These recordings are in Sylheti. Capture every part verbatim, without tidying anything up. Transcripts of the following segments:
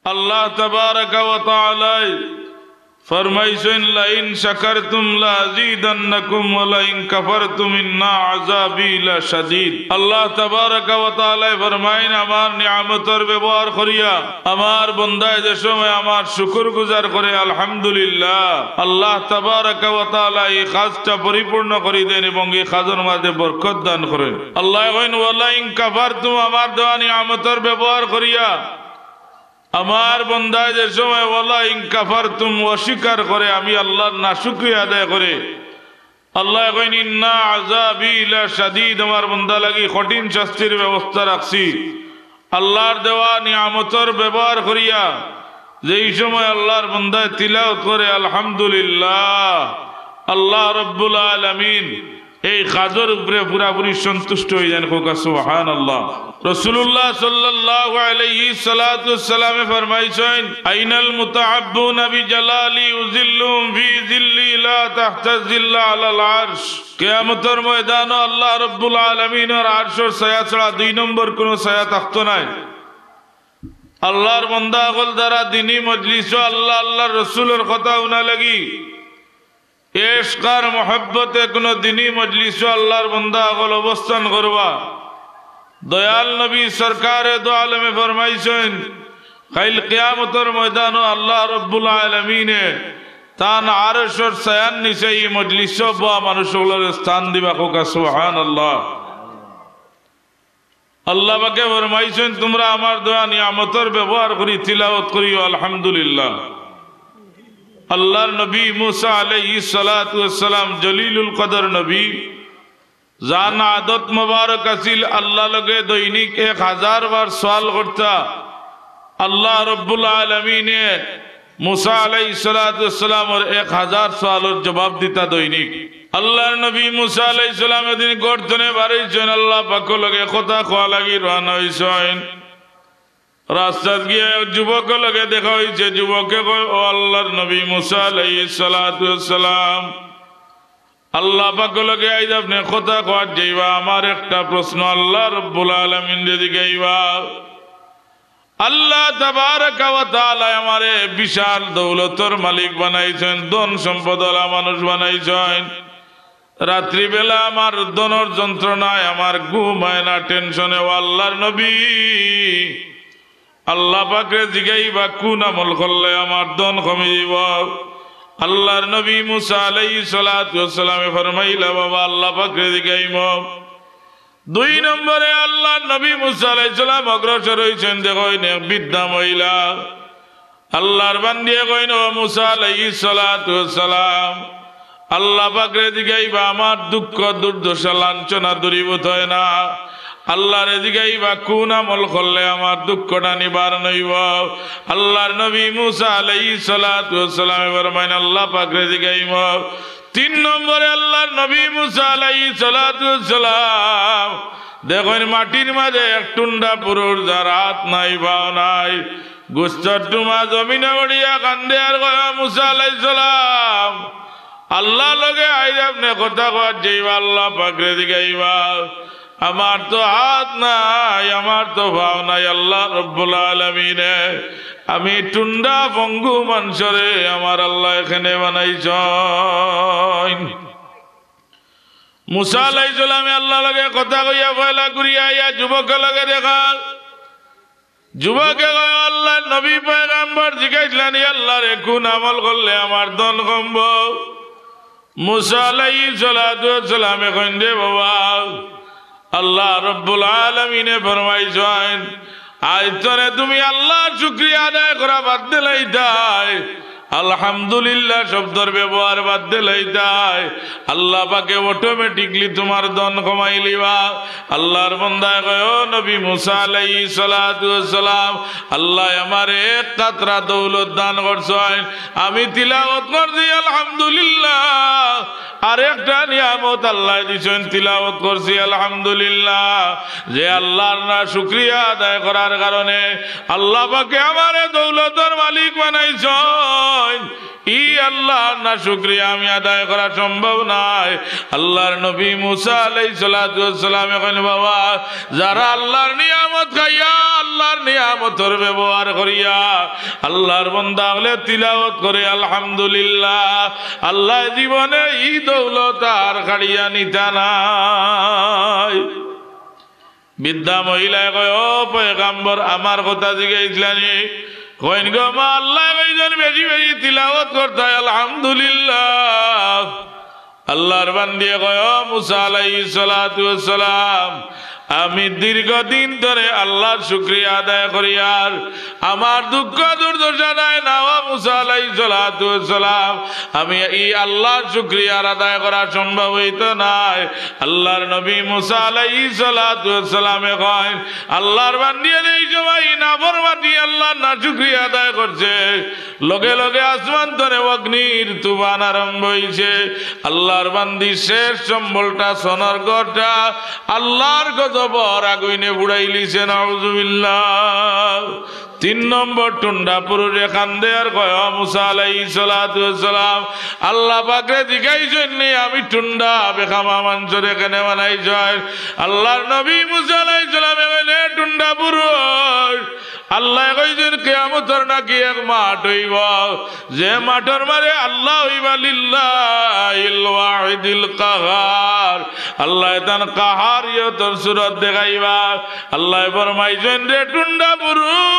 আল্লাহ তাবারাকা ওয়া তাআলায় ফরমাইছইন, "লাইন শাকারতুম লাযীদান্নাকুম ওয়া লাইন কাফারতুম ইন্না আযাবী লাশাদীদ।" আল্লাহ তাবারাকা ওয়া তাআলায় ফরমাইন, আমার নিয়ামতর ব্যবহার করিয়া আমার বন্দায় যে সময় আমার শুকুর গুজার করে, আলহামদুলিল্লাহ, আল্লাহ তাবারাকা ওয়া তাআলা এই কাজটা পরিপূর্ণ করি দেন এবং এই কাজর মাঝে বরকত দান করেন। আল্লায় কইন, "ওয়া লাইন কাফারতুম", আমার দেওয়া নিয়ামতর ব্যবহার করিয়া আমার বন্দায় যে সময় "ওয়ালা ইন কাফারতুম" অস্বীকার করে, আমি আল্লাহর নাশুকরিয়া আদায় করে, আল্লায় কইন, "ইন্না আযাবী লাশাদীদ", আমার বন্দা লাগি কঠিন শাস্তির ব্যবস্থা রাখছি। আল্লাহর দেওয়া নিয়ামতর ব্যবহার করিয়া যেই সময় আল্লাহর বন্দায় তিলাওত করে, আলহামদুলিল্লাহ, আল্লাহ রব্বুল আলামিন এই কাজর উপরে পুরাপুরি সন্তুষ্ট হয়ে যান। কউক্কা সুবহানাল্লাহ। রাসূলুল্লাহ সাল্লাল্লাহু আলাইহি সালাতু ওয়াসসালামে ফরমাইছইন, "আইনাল মুতাহাব্বুনা বিজালালি উযিল্লুহুম ফি যিল্লি লা তাহতা যিল্লা আলাল আরশ।" কিয়ামতর ময়দানো আল্লাহ রব্বুল আলামিনর আরশর ছায়া ছাড়া দুই নম্বর কোনো ছায়া থাকতো নায়। আল্লাহর বন্দা অকল যারা দিনী মজলিসো আল্লাহ, আল্লাহর রসুলর কথা হুনা লাগি এশক আর মহব্বতে কোনো দিনী মজলিসো আল্লাহর বন্দা অকল অবস্থান করবা। দয়াল নবী সরকারে দো আলমে ফরমাইছইন, কাইল কিয়ামতর ময়দানো আল্লাহ রব্বুল আলামিনে তান আরশর ছায়ার নিচে ই মজলিসো বওয়া মানুষ অকলরে স্থান দিবা। কউক্কা সুবহানাল্লাহ। আল্লাহ পাকে ফরমাইছইন, "তুমরা আমার দেওয়া নিয়ামতর ব্যবহার করি তিলাওত করিও আলহামদুলিল্লাহ।" আল্লাহর নবী মুসা আলাইহিস সালাতু ওয়াস সালাম জলিলুল কদর নবী, যান আদত মোবারক আছিল আল্লাহ লগে দৈনিক এক হাজার বার সওয়াল করতা। আল্লাহ রব্বুল আলামিনে মুসা আলাইহিস সালাতু ওয়াস সালামর এক হাজার সওয়ালর জবাব দিতা দৈনিক। আল্লাহর নবী মুসা আলাইহিস সালাম এদিন গর্ত থনে বারইছইন, আল্লাহ পাকর লগে কথা কওয়া লাগি রওয়ানা অইছইন। রাস্তাত গিয়া এক যুবকর লগে দেখা অইছে। যুবকে কয়, "ও আল্লাহর নবী মুসা আলাইহিস সালাতু ওয়াস সালাম, আল্লাহ পাকর লগে আইজ আপনে কথা কওয়াত যাইবা, আমার একটা প্রশ্ন আল্লাহ রব্বুল আলামিনরে জিগাইবা।" আল্লাহ তাবারাকা ওয়া তাআলায় আমারে বিশাল দৌলতর মালিক বানাইছইন, ধন সম্পদআলা মানুষ বানাইছইন। রাত্রিবেলা আমার ধনর যন্ত্রণায় আমার ঘুম অয় না, টেনশনে। ও আল্লাহর নবী, আল্লাহ পাকরে জিগাইবা, কোন আমল করলে আমার ধন কমি যাইবো? আল্লাহর নবী মুসা আলাইহিস সালাতু ওয়াস সালামে ফরমাইলা, বাবা, আল্লাহ পাকরে জিগাইমু। দুই নম্বরে আল্লাহর নবী মুসা আলাইহিস সালাম অগ্রসর অইছইন, দেখইন এক বৃদ্ধা মহিলা। আল্লাহর বান্দিয়ে কইন, "ও মুসা আলাইহিস সালাতু ওয়াস সালাম, আল্লাহ পাকরে জিগাইবা, আমার দুঃখ দুর্দশা লাঞ্ছনা দূরীভূত অয় না। আল্লাহরে জিগাইবা, কোন আমল করলে আমার দুঃখটা নিবারণ অইবো?" আল্লাহর নবী মুসা আলাইহিস সালাতু ওয়াস সালামে ফরমাইন, "আল্লাহ পাকরে জিগাইমু।" তিন নম্বরে আল্লাহর নবী মুসা আলাইহিস সালাতু ওয়াস সালাম দেখইন মাটির মাঝে এক টুন্ডা পুরুষ, যার হাত নাই, পাও নাই, গুস্তর টুমা জমিনো পড়িয়া কান্দে আর কয়, "মুসা আলাইহিস সালাম, আল্লাহর লগে আইজ আপনে কথা কওয়াত যাইবা, আল্লাহ পাকরে জিগাইবা, আমার তো হাত নাই, আমার তো পাও নাই, আল্লাহ রব্বুল আলামিনে আমি টুন্ডা পঙ্গু মানষরে আমার আল্লায় কেনে বানাইছইন?" মুসা আলাইহিস সালামে আল্লাহর লগে কথা কইয়া পয়লা ঘুরিয়া আইয়া যুবকর লগে দেখা। যুবকে কয়, "আল্লাহর নবী পয়গাম্বর জিগাইছলানি আল্লাহরে, কোন আমল করলে আমার ধন কমবো?" মুসা আলাইহিস সালাতু ওয়াস সালামে কইন, "রে বাবা, আল্লাহ রব্বুল আলামিনে ফরমাইছইন, আইজ থনে তুমি আল্লাহর শুকরিয়া আদায় করা বাদ দিলাইতায়, আলহামদুলিল্লাহ শব্দর ব্যবহার বাদ দিলাইতায়, আল্লাহ পাকে automatically তুমার ধন কমাইলিবা।" আল্লাহর বন্দায় কয়, "ও নবী মুসা আলাইহিস সালাতু ওয়াস সালাম, আল্লায় আমারে এক কাতরা দৌলত দান করছইন, আমি তিলাওয়াত করছি আলহামদুলিল্লাহ, আরেকটা নিয়ামত আল্লায় দিছইন, তিলাওয়াত করছি আলহামদুলিল্লাহ। যে আল্লাহর না শুকরিয়া আদায় করার কারণে আল্লাহ পাকে আমারে দৌলতর মালিক বানাইছইন, ই আল্লাহর শুকরিয়া আমি আদায় করা সম্ভব নায়। আল্লাহর নবী মুসা আলাইহিস সালাতু ওয়াস সালামে কইন, বাবা, যারা আল্লাহর নিয়ামত খাইয়া আল্লাহর নিয়ামতর ব্যবহার করিয়া আল্লাহর বান্দা অকলে তিলাওয়াত করে আলহামদুলিল্লাহ, আল্লায় জীবনে ই দৌলত আর কাড়িয়া নিতা নায়। বৃদ্ধা মহিলায় কয়, "ও পয়গাম্বর, আমার কথা জিগাইছলানি?" কইন, "গো মা, আল্লায় কইছইন বেশি বেশি তিলাওয়াত করতায় আলহামদুলিল্লাহ।" আল্লাহর বান্দিয়ে কয়, "ও মুসা আলাইহিস সালাতু ওয়াস সালাম, আমি দীর্ঘদিন ধরে আল্লাহর শুকরিয়া আদায় করিয়ার আমার দুঃখ দুর্দশা নাই না, ও মুসা আলাইহিস সালাতু ওয়াস সালাম, আমি ই আল্লাহর শুকরিয়া আদায় করা সম্ভব অইতো নায়।" আল্লাহর নবী মুসা আলাইহিস সালাতু ওয়াস সালামে কইন, আল্লাহর বান্দিয়ে যেই সময় নাফরমানি আল্লাহর নাশুকরিয়া আদায় করছে, লগে লগে আসমান তনে অগ্নির তুফান আরম্ভ অইছে। আল্লাহর বান্দির শেষ সম্বলটা, সোনার ঘরটা আল্লাহর গজবর আগুইনে পুড়াইলিছে, নাউজুবিল্লাহ। তিন নম্বর টুন্ডা পুরুষে কান্দে আর কয়, "ও মুসা আলাইহিস সালাতু ওয়াস সালাম, আল্লাহ পাকরে জিগাইছইন নি আমি টুন্ডা বেখামা মানষরে কেনে বানাইছইন?" আল্লাহর নবী মুসা আলাইহিস সালামে কইন, "এ টুন্ডা পুরুষ, আল্লায় কইছইন কিয়ামতর নাকি এক মাঠ অইবো, যে মাঠর মাঝে আল্লাহ অইবা লিল্লাহিল ওয়াহিদিল কাহার, আল্লায় তান কাহারিয়তর সুরত দেখাইবা।" আল্লায় ফরমাইছইন, "রে টুন্ডা পুরুষ,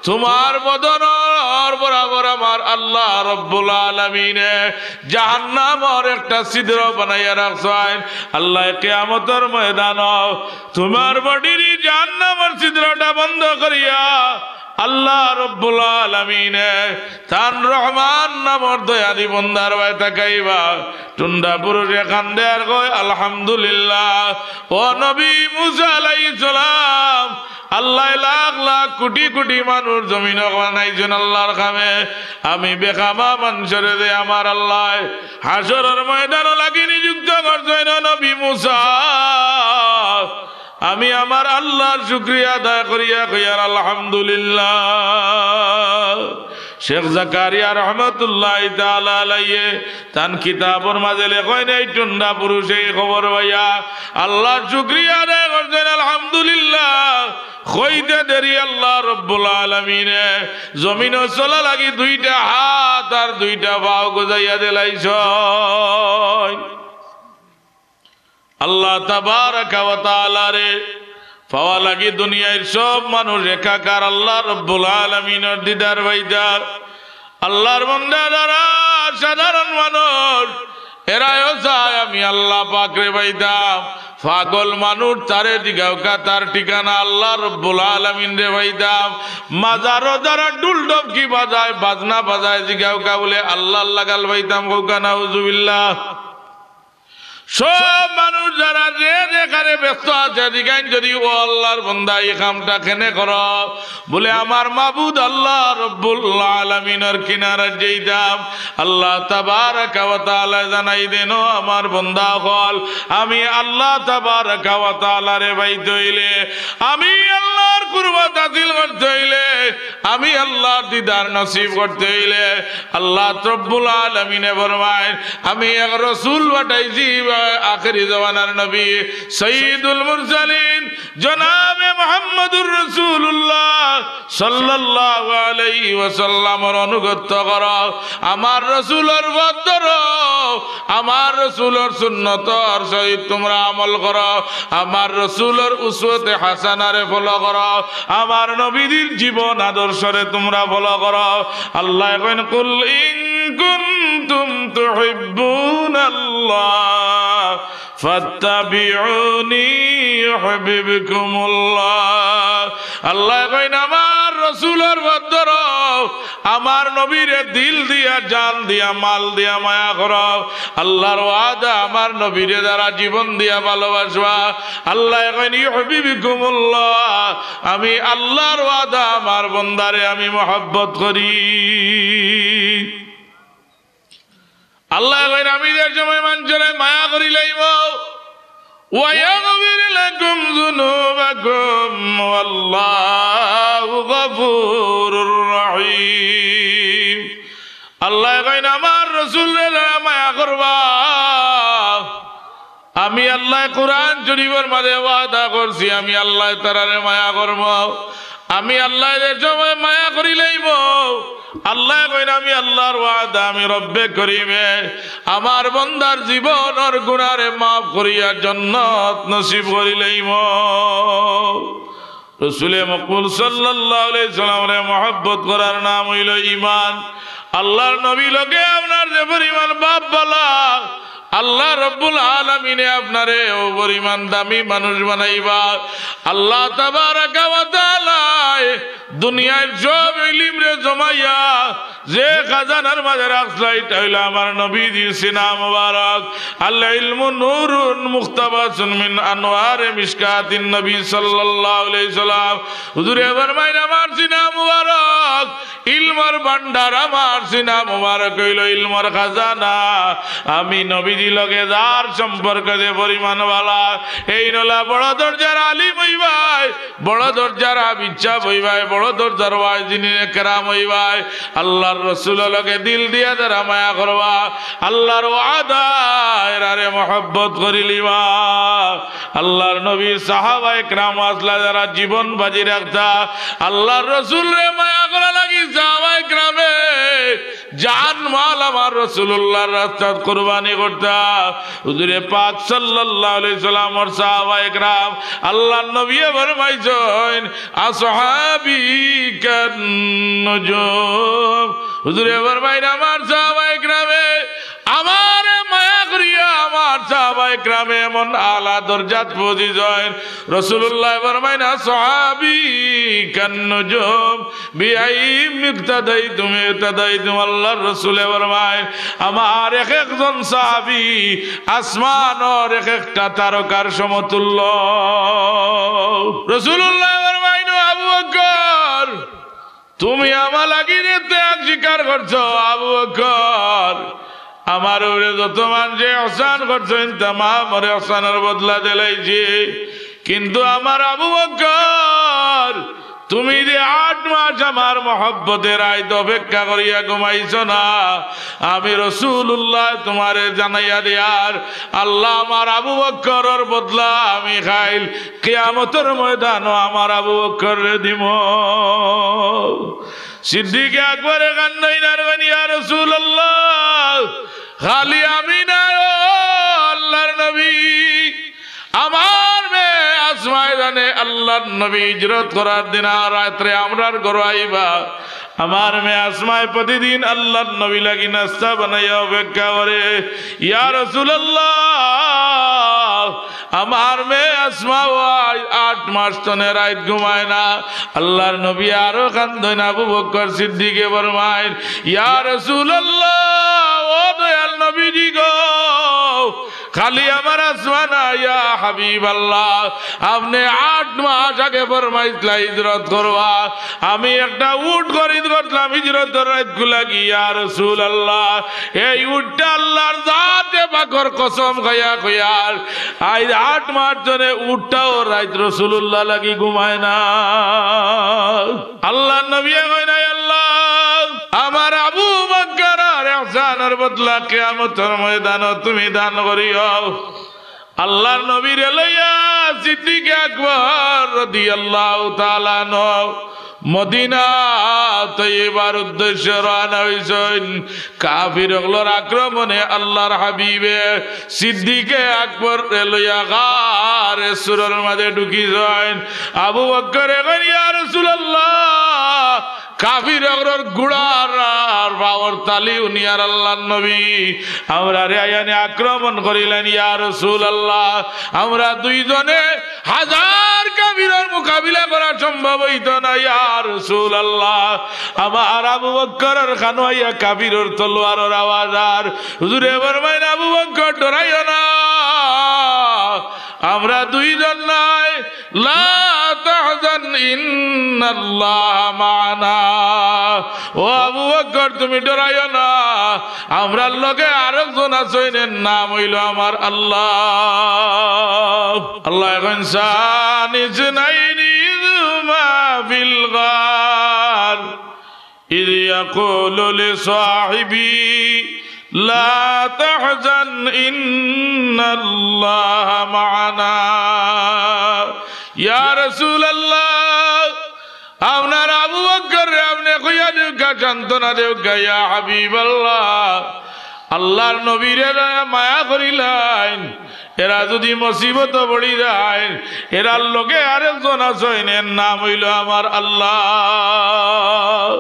তুমার বদনর বরাবর আমার আল্লাহ রব্বুল আলামিনে জাহান্নামর একটা ছিদ্র বানাইয়া রাখছইন।" আল্লায় কিয়ামতর ময়দানো তুমার বডির ই জাহান্নামর ছিদ্রটা বন্ধ করিয়া আল্লাহ রব্বুল আলামিনে তান রহমান নামর দয়াদি বন্দার বায় তাকাইবা। টুন্ডা পুরুষে কান্দে আর কয়, "আলহামদুলিল্লাহ।" ও নবী মুসা আলাইহিস সালাম, আল্লায় লাখ লাখ কুটি কুটি মানুষ জমিনো বানাইছইন আল্লাহর কামে। আমি বেখামা মানষরে যে আমার আল্লায় হাশরর ময়দানো লাগি নিযুক্ত করছইন, ও নবী মুসা, আমি আমার আল্লাহর শুকরিয়া আদায় করিয়া কইয়ার আলহামদুলিল্লাহ। শেখ জাকারিয়া রহমতুল্লাহি তাআলা আলাইহি তান কিতাবর মাঝে লেখইন, এই টুন্ডা পুরুষে ই খবর পাইয়া আল্লাহর শুকরিয়া আদায় করছইন, আলহামদুলিল্লাহ। কইতে দেরি আল্লাহ রব্বুল আলামিনে জমিনো চলা লাগি দুইটা হাত আর দুইটা পাও গজাইয়া দিলাইছইন। আল্লাহ তাবারাকা ওয়া তাআলারে পাওয়া লাগি দুনিয়ার সব মানুষ একাকার আল্লাহ রব্বুল আলামিনর দিদার পাইতা। আল্লাহর বান্দা যারা সাধারণ মানুষ, এরাও চায় আমি আল্লাহ পাকরে পাইতাম। পাগল মানুষ তারে জিগাউক্কা, তার ঠিকানা আল্লাহ রব্বুল আলামিনরে পাইতাম। মাজারো যারা ঢুল ঢপকি বাজায়, বাজনা বাজায়, জিগাউক্কা বুলে আল্লাহর লাগাল পাইতাম, কউক্কা নাউজুবিল্লাহ। সব মানুষ যারা যে যেখানে ব্যস্ত আছে, জিগাইন যদি, "ও আল্লাহর বান্দা, ই কামটা কেনে করো?" বুলে, "আমার মাবুদ আল্লাহ রব্বুল আলামিনর কিনারাত যাইতাম।" আল্লাহ তাবারাকা ওয়া তাআলা জানাই দেন, "ও আমার বান্দা অকল, আমি আল্লাহ তাবারাকা ওয়া তাআলারে পাইতে অইলে, আমি আল্লাহর কুরবত হাসিল করতে অইলে, আমি আল্লাহর দিদার নসিব করতে অইলে।" আল্লাহ রব্বুল আলামিনে ফরমায়, আমি এক রসুল পাঠাইছি, আখেরি জমানার নবী, সৈয়দুল মুরসালিন, জনাবে মুহাম্মদুর রাসূলুল্লাহ সাল্লাল্লাহু আলাইহি ওয়াসাল্লামর আনুগত্য করো। আমার রসুলর পথ ধরো, আমার রসুলর সুন্নতর সহিত তুমরা আমল করো, আমার রসুলর উসওয়াতে হাসানারে follow করো, আমার নবীজির জীবন আদর্শরে তুমরা follow করো। আল্লায় কইন, "কুল ইন কুনতুম তুহিব্বুনাল্লাহ ফাত্তাবিউনি ইউহবিবকুমুল্লাহ।" আল্লায় কইন, "আমার রসুলর পথ ধরো, আমার নবীরে দিল দিয়া, জান দিয়া, মাল দিয়া মায়া করো।" আল্লাহর ওয়াদা, আমার নবীরে যারা জীবন দিয়া ভালোবাসবা, আল্লায় কইন, "ইউহবিবকুমুল্লাহ, আমি আল্লাহর ওয়াদা, আমার বন্দারে আমি মহব্বত করি।" আল্লায় কইন, "আমি যে সময় মানষরে মায়া করিলাইমু, ওয়া ইয়াগফির লাকুম যুনুবাকুম ওয়াল্লাহু গফুরুর রহিম।" আল্লায় কইন, আমার রসুলরে যারা মায়া করবা, আমি আল্লায় কোরআন শরীফর মাঝে ওয়াদা করছি, আমি আল্লায় তারারে মায়া করমু। আমি আল্লায় যে সময় মায়া করিলাইমু, আল্লায় কইন, আমি আল্লার ওয়াদা, আমি রব্বে করিমে আমার বন্দার জীবনর গুনারে মাফ করিয়া জন্নত নসিব করিলাইমু। রসুলে মকবুল সাল্লাল্লাহু আলাইহি সাল্লামরে মহব্বত করার নাম অইলো ঈমান। আল্লার নবী লগে আপনার যে পরিমাণ ভাব ভালা, আল্লা রব্বুল আলামিনে আপনারে অউ পরিমাণ দামি মানুষ বানাইবা। আল্লা তাবারাকা ওয়া তাআলায় দুনিয়ার সব ইলিমরে জমাইয়া যে খাজানার মাঝে রাখছলা, ইটা অইলো আমার নবীজির সিনা মুবারক। আল ইলমু নূরুন মুক্তাবাসুন মিন আনওয়ারে মিশকাতিন নবী সাল্লাল্লাহু আলাইহি সাল্লাম। হুজুরে ফরমাইন, আমার সিনা মুবারক ইলমর ভান্ডার, আমার সিনা মুবারক অইলো ইলমর খাজানা। আমি নবীজি লগে যার সম্পর্ক যে পরিমাণ ভালা, এইন অলা বড় দরজার আলিম অইবায়, বড় দরজার হাফিজ সাব অইবায়, বড় দরজার ওয়াইজিন কেরাম অইবায়। আল্লার রসুলর লগে দিল দিয়া যারা মায়া করবা, আল্লার ওয়াদা, এরারে মহব্বত করিলিবা। আল্লার নবীর সাহাবায়ে কেরাম আছলা যারা জীবন বাজি রাখতা, আল্লার রসুলরে মায়া করার লাগি সাহাবায়ে কেরামে জান মাল আমার রসুলুল্লাহর রাস্তাত কুরবানি করতা। হুজুরে পাক সাল্লাল্লাহু আলাইহি সাল্লামর সাহাবায়ে কেরাম, আল্লার নবীয়ে ফরমাইছইন, আসহাবি কান নুজুম। হুজুরে ফরমাইন, আমার সাহাবায়ে কেরামে আমারে মায়া করিয়া আমার সাহাবায়ে কেরামে এমন আলা দরজাত পৌঁছি যাইন। রসুলুল্লায় ফরমাইন, আসহাবি কান নুজুম, বিআইহিম ইক্তাদাইতুম ইহতাদাইতুম। আল্লার রসুলে ফরমাইন, আমার এক একজন সাহাবি আসমানর এক একটা তারকার সমতুল্য। রসুলুল্লায় ফরমাইন, ও আবু বকর, তুমি আমার লাগি যে ত্যাগ স্বীকার করছো, আবু বকর, আমার উপরে যত মানষে ইহসান করছইন, তামামর ইহসানর বদলা দিলাইছি। কিন্তু আমার আবু বকর, তুমি যে আট মাস আমার মহব্বতে রাইত অপেক্ষা করিয়া ঘুমাইছো না, আমি রসুলুল্লায় তুমারে জানাইয়া দিয়ার, আল্লা আমার আবু বকরর বদলা আমি কাইল কিয়ামতর ময়দানো আমার আবু বকররে দিমু। সিদ্দিকে আকবরে কান্দইন আর কইন, ইয়া রাসুলাল্লাহ, খালি আমি না, ও আল্লার নবী, আমার মেয়ে আসমায় জানে আল্লার নবী হিজরত করার দিন আর রাত্রে আমরার ঘরো আইবা। আমার মেয়ে আসমায় প্রতিদিন আল্লার নবী লাগি নাস্তা বানাইয়া অপেক্ষা করে। ইয়া রাসুলাল্লাহ, আমার মেয়ে আসমা ওয়াই আট মাস তনে রাইত ঘুমায় না। আল্লার নবী আরো কান্দইন, আবু বকর সিদ্দিকে ফরমাইন, ইয়া রাসুলাল্লাহ, ও দয়াল নবীজি গো, খালি আমার আসমা না, ইয়া হাবিবাল্লাহ, আপনে আট মাস আগে ফরমাইছলা হিজরত করবা, আমি একটা উট খরিদ করলাম হিজরতর রাইতগু লাগি, ইয়া রাসুলাল্লাহ। এই উটটা আল্লার জাতে পাকর কসম খাইয়া কইয়ার, আইজ আট মাস তনে উটটাও রাইত রাসুলুল্লাহ লাগি ঘুমায় না। আল্লার নবীয়ে কইন, আয় আল্লাহ, আমার আবু বকরর ইহসানর বদলা কিয়ামতর ময়দানো তুমি দান করিও। আল্লার নবীরে লইয়া সিদ্দিকে আকবর রাদিয়াল্লাহু তাআলা আনহু মদিনা তৈয়বার উদ্দেশ্যে রওয়ানা অইছইন। কাফির অকলর আক্রমণে আল্লার হাবিবে সিদ্দিকে আকবররে লইয়া গারে সুরর মাঝে ঢুকি যাইন। আবু বকরে কইন, ইয়া রাসুলাল্লাহ, কাফির অকলর ঘুড়ার আর পাওর তালি হুনিয়ার আল্লার নবী আমরারে আইয়া নি আক্রমণ করিলাইন, ইয়া রাসুলাল্লাহ। আমরা দুইজনে হাজার কাফিরর মোকাবিলা করা সম্ভব অইতো না, ইয়া রাসুলাল্লাহ। আমার আবু বকরর কানো আইয়া কাফিরর তলোয়ারর আওয়াজ আর হুজুরে ফরমাইন, আবু বকর, ডরাইও না, আমরা দুইজন নায়, লা তাহজান ইন্নাল্লাহা মা'আনা। ও আবু বকর, তুমি ডরাইও না, আমরার লগে আরকজন আছইন, এর নাম অইলো আমার আল্লাহ। আল্লায় কইন, সানি ইসনাইনি ইজ হুমা ফিল গার ইজ أقول لصاحبي لا تحزن إن الله معنا. ইয়া রাসূলুল্লাহ, আপনার আবু বকররে আপনে কইয়া দেউক্কা, সান্ত্বনা দেউক্কা, ইয়া হাবিবাল্লাহ। আল্লাহর নবীরে যারা মায়া করিলাইন, এরা যুদি মুসিবতো পড়ি যাইন, এরার লগে আরেকজন আছইন, এর নাম অইলো আমার আল্লাহ।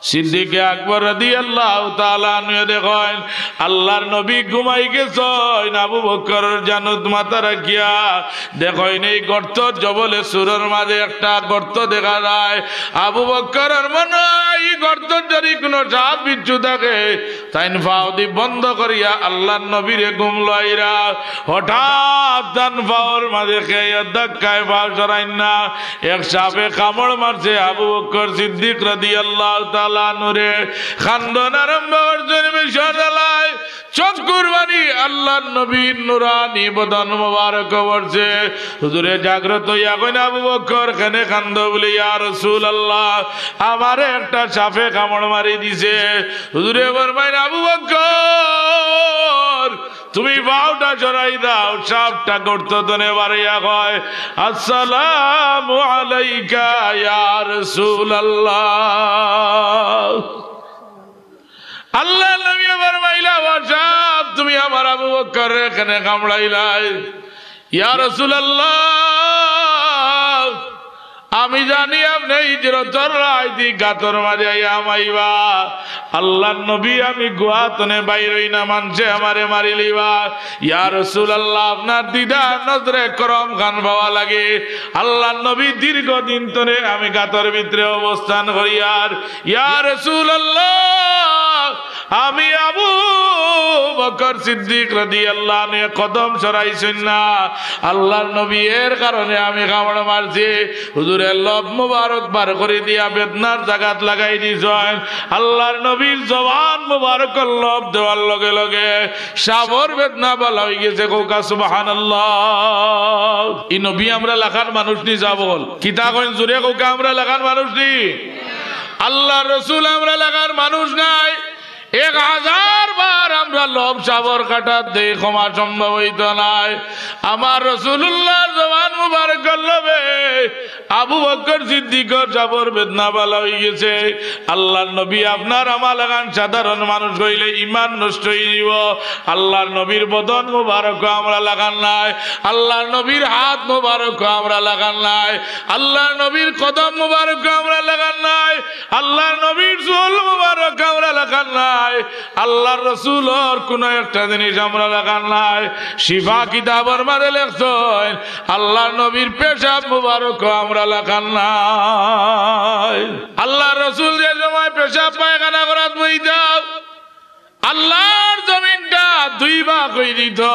সিদ্দিকে আকবর রাদিয়াল্লাহু তাআলা আনহু দেখইন, আল্লাহর নবী ঘুমাই গেছইন, আবু বকরর জানুত মাথা রাখিয়া দেখইন, এই গর্ত জবলে সুরর মাঝে একটা গর্ত দেখা যায়। আবু বকরর মনো অয় ই গর্তর যদি কুনু সাপ বিচ্ছু থাকে, তাইন ফাওদি বন্ধ করিয়া আল্লাহর নবীরে ঘুম লইরা। হঠাৎ তান ফাওর মাঝে কে ধাক্কায় ফাও সরাইন না, এক সাপে কামড় মারছে আবু বকর সিদ্দিক রাদিয়াল্লাহু তাআলা আনহুরে। কান্দন আরম্ভ করছইন, বেশ জ্বালায়, চক্ষুর পানি আল্লাহর নবীর নুরানি বদন মোবারক পড়ছে। হুজুরে জাগ্রত অইয়া কইন, "আবু বকর, কেনে কান্দো?" বলে, "ইয়া রাসূলুল্লাহ, আমারে একটা সাপে কামড় মারি দিছে।" হুজুরে ফরমাইন, "আবু বকর, তুমি ফাওটা সরাই দাও।" সাপটা গর্ত তনে বারইয়া কয়, "আসসালামু আলাইকা ইয়া রাসূলুল্লাহ।" আল্লাহর নবী ফরমাইলা, "ও সাপ, তুমি আমার আবু বকররে কেনে কামড়াইলায়?" ইয়া রাসূলুল্লাহ, আমি জানি আপনে হিজরতর রাইত ই গাতর মাঝে আইয়া হামাইবা। আল্লাহর নবী, আমি গুহা তনে বাইর অই না, মানষে আমারে মারিলিবা। ইয়া রাসূলুল্লাহ, আপনার দিদার নজরে করম খান পাওয়া লাগে। আল্লাহর নবী, দীর্ঘদিন তনে আমি গাতর ভিতরে অবস্থান করিয়ার। ইয়া রাসূলুল্লাহ, আমি আবু বকর সিদ্দিক রাদিয়াল্লাহু আনহু কদম সরাইছইন না, আল্লাহর নবী, এর কারণে আমি কামড় মারছি। হুজুরে লব মুবারক বার করি দিয়া বেদনার জাগাত লাগাই দিছইন। আল্লাহর নবীর জবান মুবারকর লব দেওয়ার লগে লগে সাপর বেদনা ভালা অই গেছে। কউক্কা সুবহানাল্লাহ। ই নবী আমরার লাখান মানুষ নি সাব অকল? কিতা কইন জুরে কউক্কা, আমরার লাখান মানুষ নি? আল্লাহর রসুল আমরার লাখান মানুষ নায়। এক হাজার বার আমরা লব সাপর কাটাত দেই, ক্ষমা সম্ভব অইতো নায়। আমার রাসূলুল্লাহর জবান মুবারকর লবে আবু বকর সিদ্দিকর সাপর বেদনা ভালা অই গেছে। আল্লাহর নবী, আপনার আমার লাখান সাধারণ মানুষ অইলে ইমান নষ্ট অই যিবো। আল্লাহর নবীর বদন মুবারক আমরার লাখান নায়, আল্লাহর নবীর হাত মুবারক আমরার লাখান নায়, আল্লাহর নবীর কদম মুবারক আমরার লাখান নায়, আল্লাহর নবীর চুল মুবারক আমরার লাখান নায়, আল্লাহর রসুলর কুনু একটা জিনিস আমরার লাখান নায়। শিফা কিতাবর মাঝে লেখছইন, আল্লাহর নবীর পেশাব মুবারক আমরার লাখান নায়। আল্লাহর রসুল যে সময় পেশাব পায়খানা করাত বইতা, আল্লাহর জমিনটা দুই ভাগ অই দিতো।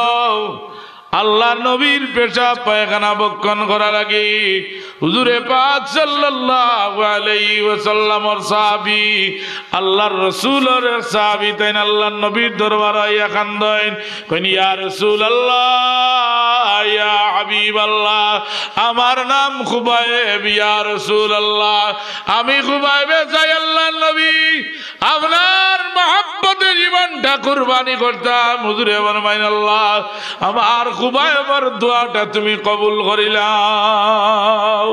আল্লাহর নবীর পেশাব পায়খানা বক্ষণ করার লাগি হুজুরে পাক সাল্লাল্লাহু আলাইহি ওয়াসাল্লামর সাহাবী, আল্লাহর রসুলর এক সাহাবী, তাইন আল্লাহর নবীর দরবারো আইয়া কান্দইন, কইন, "ইয়া রাসূলুল্লাহ, ইয়া হাবিবাল্লাহ, আমার নাম খুবাইব, ইয়া রাসূলুল্লাহ, আমি খুবাইবে চাই আল্লাহর নবী।" আপনার মহব্বতে জীবনটা কুরবানি করতাম। হুজুরে ফরমাইন, "আল্লাহ, আমার খুবাইবর দোয়াটা তুমি কবুল করিলাও।"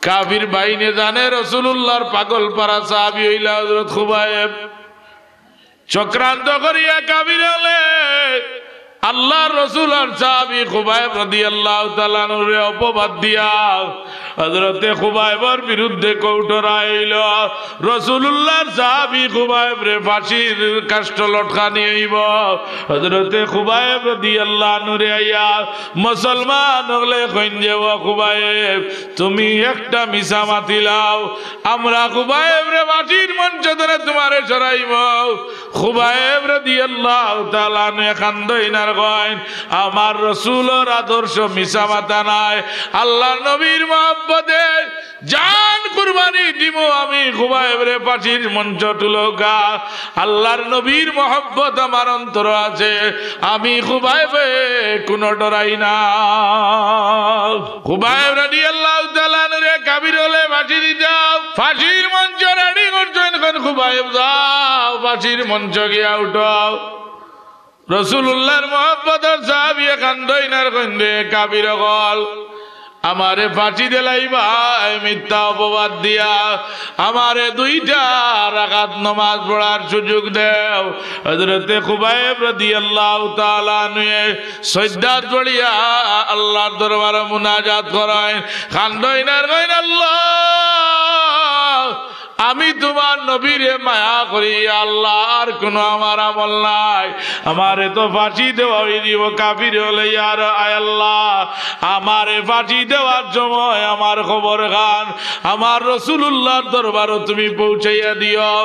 কাফির বাহিনী জানে রসুলুল্লাহর পাগল পারা সাহাবী অইলা হযরত খুবাইব। চক্রান্ত করিয়া কাফির অকলে আল্লাহর রসুল আর সাহাবী খুবাইব রাদিয়াল্লাহু তাআলা আনহুরে অপবাদ দিয়া হযরতে খুবাইবর বিরুদ্ধে কৌট রায় অইলো। রসুলুল্লাহর সাহাবী খুবাইবরে ফাঁসির কাষ্ঠ লটকানি অইবো। হযরতে খুবাইব রাদিয়াল্লাহু আনহুরে আইয়া মুসলমান অকলে কইন যে, "ও খুবাইব, তুমি একটা মিছা মাতিলাও, আমরা খুবাইবরে ফাঁসির মঞ্চ তনে তুমারে সরাইবো।" খুবাইব রাদিয়াল্লাহু তাআলা আনহু কান্দইন আর কইন, আমার রসুলর আদর্শ মিছা মাতা নায়। আল্লাহর নবীর মহব্বতে জান কুরবানি দিমু আমি খুবাইবরে ফাঁসির মঞ্চ তুলউক্কা। আল্লাহর নবীর মহব্বত আমার অন্তর আছে, আমি খুবাইবে কোনো ডরাই না। খুবাইব রাদিয়াল্লাহু তাআলা আনহুরে কাফির অকলে ফাঁসি দিতা, ফাঁসির মঞ্চ রেডি করছইন, কইন খুবাইব যাও, ফাঁসির মঞ্চ গিয়া উঠো। রসুলুল্লাহর মহব্বতর সাহাবিয়ে কান্দইন আর কইন, রে কাফির অকল, আমারে ফাঁসি দিলাইবায় মিথ্যা অপবাদ দিয়া, আমারে দুইটা রাকাত নমাজ পড়ার সুযোগ দেও। হযরতে খুবাইব রাদিয়াল্লাহু তাআলা আনহুয়ে সইজদাত পড়িয়া আল্লাহর দরবারো মুনাজাত করইন, কান্দইন আর কইন, আল্লাহ, আমি তুমার নবীরে মায়া করি, আল্লাহ, আর কুনু আমার আমল নাই। আমারে তো ফাঁসি দেওয়া অইযিবো, কাফির অকলে, ইয়া র-, আয় আল্লাহ, আমারে ফাঁসি দেওয়ার সময় আমার খবর খান আমার রসুলুল্লাহর দরবারো তুমি পৌঁছাইয়া দিও।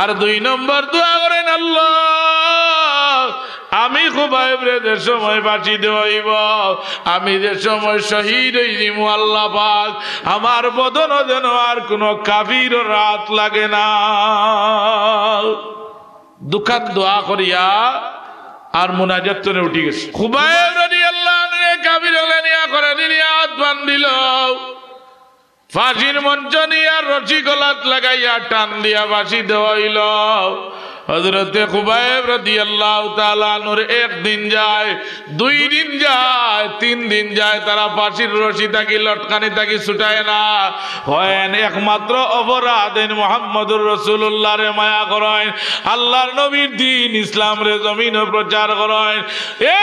আর দুই নম্বর দোয়া করইন, আল্লাহ, আমি খুবাইবরে যে সময় ফাঁসি দেওয়া অইবো, আমি যে সময় শহীদ অইযিমু, আল্লাহ পাক, আমার বদনো যেন আর কুনু কাফিরর আত লাগে না। দুখান দোয়া করিয়া আর মুনাজাত থনে উঠি গেছে। খুবাইব রাদিয়াল্লাহু আনহুরে কাফির অকলে নিয়া করেদি দিয়া আত বান্ধিলো। ফাঁসির মঞ্চ নিয়া রশি গলাত লাগাইয়া টান দিয়া ফাঁসি দেওয়া অইলো। হযরতে খুবাইব রাদিয়াল্লাহু তাআলা আনহুর একদিন যায়, দুই দিন যায়, তিন দিন যায়, তারা ফাঁসির রশি থাকি, লটকানি থাকি ছুটায় না। কইন একমাত্র অপরাধ অইন মুহাম্মদুর রাসূলুল্লাহরে মায়া করইন, আল্লাহর নবীর দ্বীন ইসলামরে জমিনো প্রচার করইন। এ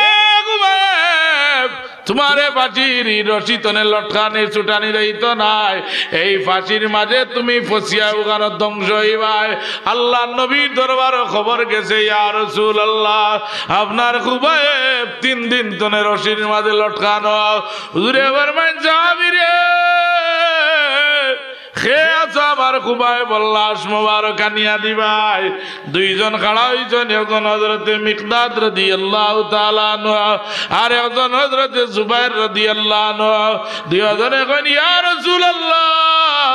খুবাইব, তুমারে ফাঁসির রশি থনে লটকানি ছুটানি যাইতো নায়। এই ফাঁসির মাঝে তুমি ফসিয়া অখানো ধ্বংস অইবায়। আল্লাহর নবীর দরবারো খবর গেছে, ইয়া রাসূলুল্লাহ, আপনার খুবাইব তিন দিন থনে রশির মাঝে লটকানো। হুজুরে ফরমাইন, সাহাবীরে, কে আছো আমার খুবাইবর লাশ মোবারক আনিয়া দিবায়? দুইজন খাড়া অইছইন, একজন হযরতে মিকদাদ রাদিয়াল্লাহু তাআলা আনহু, আর একজন হযরতে জুবাইর রাদিয়াল্লাহু আনহু। দুইজনে কইন, ইয়া রাসূলুল্লাহ,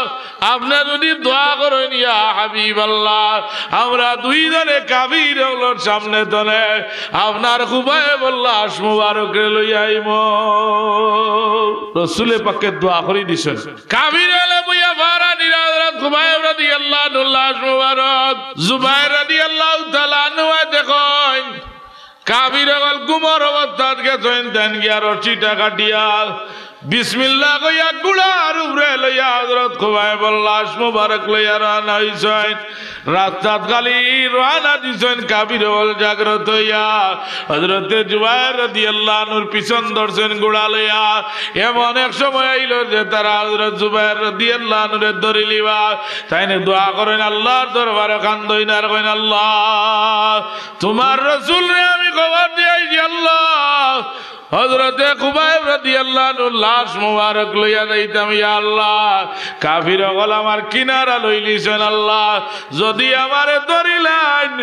আপনে যুদি দোয়া করইন, ইয়া হাবিবাল্লাহ, আমরা দুইজনে কাফির অকলর সামনে থনে আপনার খুবাইবর লাশ মোবারকরে লইয়া আইমু। রসুলে পাকে দোয়া করি দিছইন। কাফির অকলে বইয়া ফারা দিরা হযরত খুবাইব রাদিয়াল্লাহু আনহুর লাশ মোবারক। জুবাইর রাদিয়াল্লাহু তাআলা আনহু দেখইন, কাফির অকল ঘুমর অবস্থাত গেছইন, তাইন গিয়া রশিটা কাটিয়া বিসমিল্লাহ কইয়া ঘুড়ার উপরে লইয়া হযরত খুবাইবর লাশ মোবারক লইয়া রওয়ানা অইছইন। রাস্তাত খালি রওয়ানা দিছইন কাফির অকল জাগ্রত অইয়া। হযরতে জুবাইর রাদিয়াল্লাহু আনহুর পিছন ধরছইন ঘুড়া লইয়া। এমন এক সময় আইলো যে তারা হযরত জুবাইর রাদিয়াল্লাহু আনহুরে ধরিলিবা। তাইন দোয়া করইন, আল্লাহর দরবারো কান্দইন আর কইন, আল্লাহ, তুমার রসুলরে আমি খবর দিয়া আইছি, আল্লাহ, হযরতে খুবাইব রাদিয়াল্লাহু আনহুর লাশ মোবারক লইয়া যাইতাম, ইয়া আল্লাহ, কাফির অকল আমার কিনারা লইলিছইন, আল্লাহ, যুদি আমারে ধরিলাইন,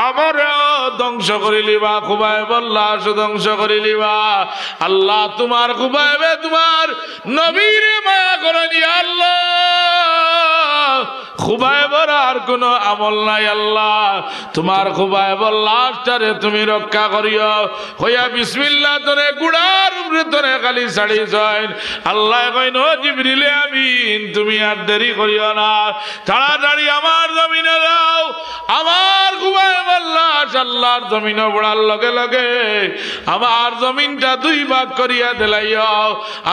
আমারেও ধ্বংস করিলিবা, খুবাইবর লাশও ধ্বংস করিলিবা। আল্লাহ, তুমার খুবাইবে তুমার নবীরে মায়া করইন, ইয়া আল্লাহ, খুবাইবর আর কুনু আমল নাই, আল্লাহ, তুমার খুবাইবর লাশটারে তুমি রক্ষা করিও। কইয়া বিসমিল্লাহ থনে ঘুড়ার উপরে থনে খালি ছাড়িছইন। আল্লায় কইন, ও জিবরিলে আমিন, তুমি আর দেরি করিও না, তাড়াতাড়ি আমার জমিনো যাও। আমার খুবাইবর লাশ আল্লাহর জমিনো পড়ার লগে লগে আমার জমিনটা দুই ভাগ করিয়া দিলাইও।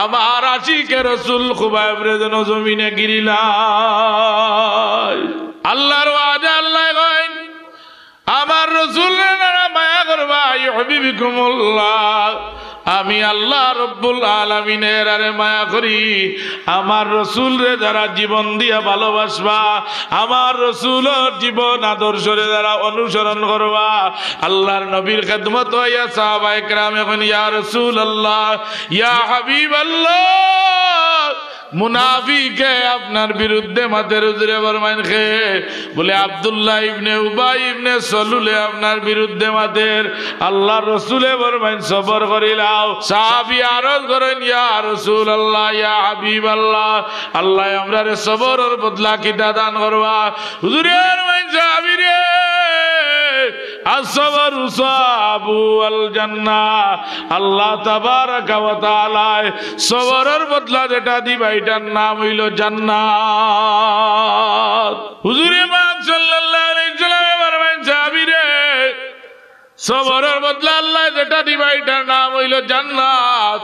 আমার আশিকে রসুল খুবাইবরে যেন জমিনে গিরিলায়। আল্লাহর ওয়াদা, আল্লায় কইন, আমার রসুলরে যারা মায়া করবা, ইউহিব্বুকুমুল্লাহ, আমি আল্লাহ রব্বুল আলামিনে এরারে মায়া করি। আমার রসুলরে যারা জীবন দিয়া ভালোবাসবা, আমার রসুলর জীবন আদর্শরে যারা অনুসরণ করবা, আল্লাহর নবীর খেদমতো আইয়া সাহাবায়ে কেরামে কইন, ইয়া রাসূলুল্লাহ, ইয়া হাবিবাল্লাহ, মুনাফিকে আপনার বিরুদ্ধে মাতের। হুজুরে ফরমাইন, কে? বলে, আব্দুল্লাহ ইবনে উবাই ইবনে সলুলে আপনার বিরুদ্ধে মাতের। আল্লাহর রসুলে ফরমাইন, সবর করিলাও। সাহাবী আরজ করেন, ইয়া রাসূলুল্লাহ, ইয়া হাবিবাল্লাহ, আল্লায় আমরারে সবরর বদলা কিতা দান করবা? হুজুরে ফরমাইন, সাহাবীরে, আসসাবরু সাওয়াবুহু আল জান্নাহ। আল্লাহ তাবারাকা ওয়া তাআলায় সবরর বদলা যেটা দিবা, ইটার নাম অইলো জান্নাত। হুজুরে পাক সাল্লাল্লাহু আলাইহি ওয়াসাল্লামে ফরমাইন, সাহাবীরে, সবরর বদলা আল্লায় যেটা দিবা, ইটার নাম অইলো জান্নাত।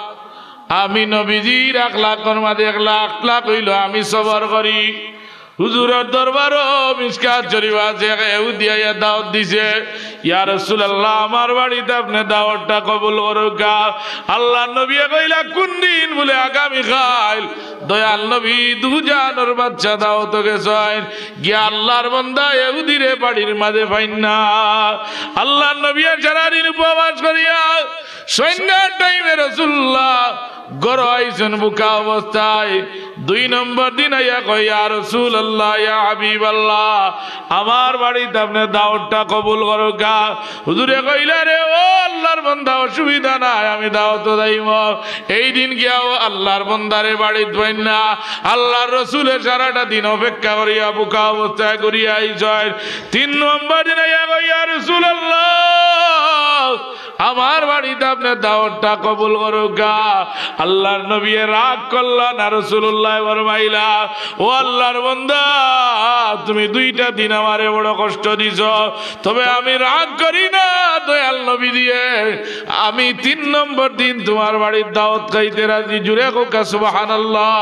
আমি নবীজির আখলাকর মাঝে আখলাক অইলো আমি সবর করি। হুজুরর দরবারো মিশকাত শরীফ আছে, এক ইহুদি আইয়া দাওয়াত দিছে, ইয়া রাসূলুল্লাহ, আমার বাড়িত আপনে দাওয়াতটা কবুল করউক্কা। আল্লাহর নবীয়ে কইলা, কুন দিন? বলে, আগামী কাইল। দয়াল নবী দুজানর বাদশা দাওয়াতো গেছইন, গিয়া আল্লাহর বন্দা ইহুদিরে বাড়ির মাঝে পাইন না। আল্লাহর নবীয়ে সারাদিন উপবাস করিয়া সন্ধ্যার টাইমে রাসূলুল্লাহ ঘরো আইছইন ভুকা অবস্থায়। দুই নম্বর দিন আইয়া কয়, ইয়া রাসূলুল্লাহ, ইয়া হাবিবাল্লাহ, আমার বাড়িত আপনে দাওয়াতটা কবুল করউক্কা। হুজুরে কইলা, রে ও আল্লাহর বন্দা, অসুবিধা নাই, আমি দাওয়াতো যাইমু। এই দিন গিয়াও আল্লাহর বন্দারে বাড়িত পাইন না। আল্লাহর রসুলে সারাটা দিন অপেক্ষা করিয়া ভুকা অবস্থায় ঘুরিয়া আইছইন। তিন নম্বর দিন আইয়া কয়, ইয়া রাসূলুল্লাহ, আমার বাড়িত আপনে দাওয়াতটা কবুল করউক্কা। আল্লাহর নবীয়ে রাগ করলা না, রাসূলুল্লায় ফরমাইলা, ও আল্লাহর বন্দা, তুমি দুইটা দিন আমারে বড় কষ্ট দিছো, তবে আমি রাগ করি না, দয়াল নবীজিয়ে, আমি তিন নম্বর দিন তুমার বাড়িত দাওয়াত খাইতে রাজি। জুরে কউক্কা সুবহানাল্লাহ।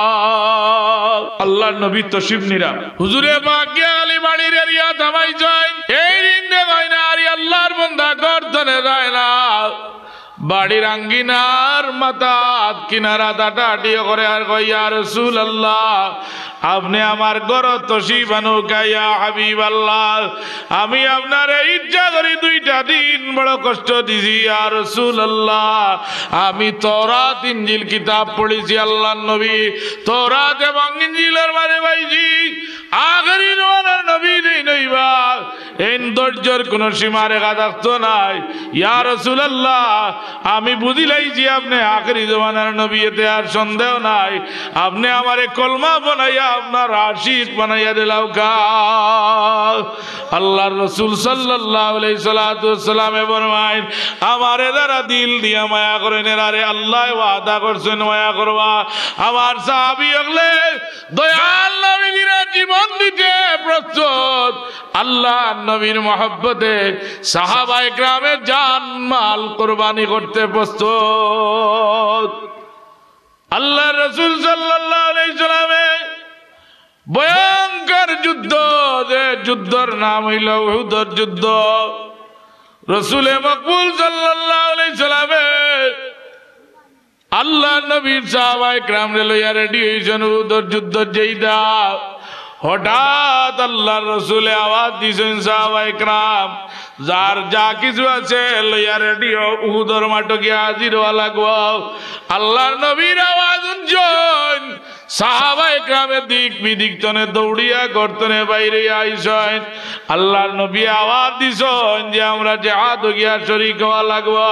আল্লাহর নবী তশরিফ নিরা। হুজুরে পাক গিয়া খালি বাড়ির এরিয়াত হামাইছইন। এই দিন দেখইন আর ই আল্লাহর বন্দা ঘর তনে যায় না। বাড়ির আঙ্গিনার মাথাত কিনারাত আটাআটি করে আর কয়, ইয়া রাসূলুল্লাহ, আপনে আমার ঘরো তশরিফ আনউক্কা, ইয়া হাবিবাল্লাহ। আমি আপনারে ইচ্ছা করি দুইটা দিন বড় কষ্ট দিছি, ইয়া রাসূলুল্লাহ। আমি তওরাত ইঞ্জিল কিতাব পড়ছি, আল্লাহর নবী, তওরাত এবং ইঞ্জিলর মাঝে পাইছি, আখেরি জমানার নবী যেইন অইবা, এইন ধৈর্যর কুনু সীমারেখা থাকতো নায়। ইয়া রাসূলুল্লাহ, আমি বুঝিলাইছি আপনে আখেরি জমানার নবী, এতে আর সন্দেহ নাই। আপনে আমারে কলমা বানাইয়া আপনার আশিক বানাইয়া দিলাউক্কা। আল্লাহর রসুল সাল্লাল্লাহু আলাইহি সালাতু ওয়াসসালামে ফরমাইন, আমারে যারা দিল দিয়া মায়া করইন, এরারে আল্লায় ওয়াদা করছইন মায়া করবা। আমার সাহাবী অকলে দয়াল নবীজিরে জীবন দিতে প্রস্তুত। আল্লাহর নবীর মহব্বতে সাহাবায়ে কেরামে জান মাল কুরবানি করতে প্রস্তুত। আল্লাহর রসুল সাল্লাল্লাহু আলাইহি সাল্লামে ভয়ঙ্কর যুদ্ধ, যে যুদ্ধর নাম অইলো উহুদর যুদ্ধ। রসুলে মকবুল সাল্লাল্লাহু আলাইহি সাল্লামে আল্লাহর নবীর সাহাবায়ে কেরামরে লইয়া রেডি অইছইন উহুদর যুদ্ধ যেইটা। হঠাৎ আল্লাহর রসুলে আওয়াজ দিছইন, সাহাবায়ে কেরাম, যার যা কিছু আছে লইয়া রেডি অও, উহুদর মাঠো গিয়া হাজির অওয়া লাগবো। আল্লাহর নবীর আওয়াজ হুনছইন, সাহাবায়ে কেরামে দিক বিদিক তনে দৌড়িয়া ঘর তনে বাইরে আইছইন। আল্লাহর নবী আওয়াজ দিছইন যে আমরা জেহাদো গিয়া শরিক অওয়া লাগবো।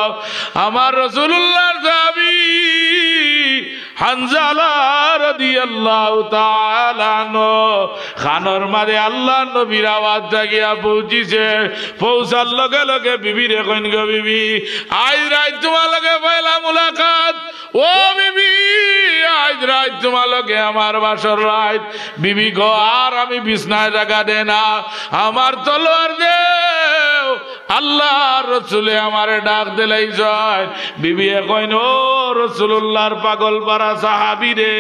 আমার রাসূলুল্লাহর সাহাবী হানজালা রাদিয়াল্লাহু তাআলা আনহু কানর মাঝে আল্লাহর নবীর আওয়াজটা গিয়া পৌঁছিছে। পৌঁছার লগে লগে বিবিরে কইন, গো বিবি, আইজ রাইত তুমার লগে পয়লা মুলাকাত। ও বিবি, আইজ রাইত তুমার লগে আমার বাসর রাইত। বিবি গো, আর আমি বিছনায় জাগা দেয় না, আমার তলোয়ার দেও। আল্লাহর রসুলে আমারে ডাক দিলাইছইন। বিবিয়ে কইন, ও রাসূলুল্লাহর পাগল পারা সাহাবীরে,